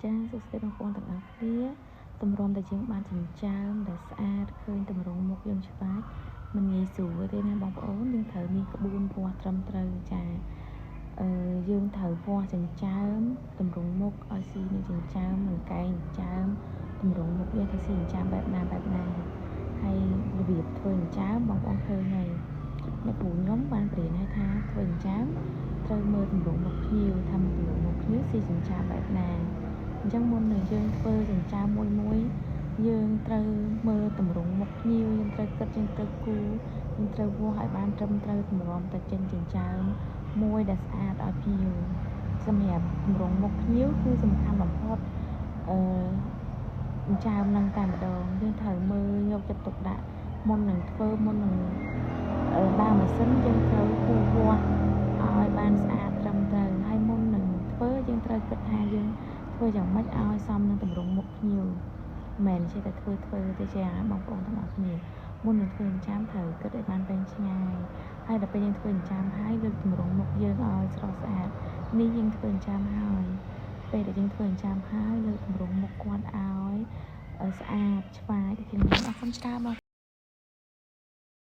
ចាសួស្តីបងប្អូនទាំងអស់គ្នាទម្រាំតែយើងបានចិញ្ចើមដែលស្អាតឃើញទម្រង់មុខយើងច្បាស់មិនងាយស្រួលទេណាបងប្អូនយើងត្រូវមានក្បួនវាស់ត្រឹមត្រូវចាអឺយើងត្រូវវាស់ចិញ្ចើមទម្រង់មុខឲ្យស៊ីនឹងចិញ្ចើមនឹងកែងចិញ្ចើមទម្រង់មុខយើងត្រូវស៊ីចិញ្ចើមបែបណាបែបណាហើយរបៀបធ្វើចិញ្ចើមបងប្អូនឃើញហើយអ្នកគ្រូខ្ញុំបានបរៀនឲ្យថាធ្វើចិញ្ចើមត្រូវមើលទម្រង់មុខភ្ញៀវថាទម្រង់មុខភ្ញៀវស៊ីចិញ្ចើមបែបណាអញ្ចឹងមុននឹងយើងធ្វើចិញ្ចើមមួយមួយយើងត្រូវមើលទម្រង់មុខភ្ញៀវយើងត្រូវគិតយើងត្រូវគូយើងត្រូវវាស់ឲ្យបានត្រឹមត្រូវទម្រាំតែចេញចិញ្ចើមមួយដែលស្អាតឲ្យភ្ញៀវសម្រាប់ទម្រង់មុខភ្ញៀវគឺសំខាន់បំផុតអឺចិញ្ចើមនឹងតែម្ដងយើងត្រូវមើលយកចិត្តទុកដាក់មុននឹងធ្វើមុននឹងដើមម៉ាស៊ីនយើងត្រូវគូវាស់ឲ្យបានស្អាតត្រឹមត្រូវហើយមុននឹងធ្វើយើងត្រូវគិតថាយើងធ្វើយ៉ាងម៉េចឲ្យសមនឹងទម្រង់មុខភ្ញៀវមិនចេះតែធ្វើធ្វើទេចាបងប្អូនទាំងអស់គ្នាមុននឹងធ្វើចិញ្ចើមត្រូវគិតឲ្យបានវែងឆ្ងាយហើយដល់ពេលយើងធ្វើចិញ្ចើមហើយលើកទម្រង់មុខយើងឲ្យស្រស់ស្អាតនេះយើងធ្វើចិញ្ចើមហើយពេលដែលយើងធ្វើចិញ្ចើមហើយលើកទម្រង់មុខគាត់ឲ្យស្អាតឆ្វាយជាងមុនអរគុណច្រើនបង។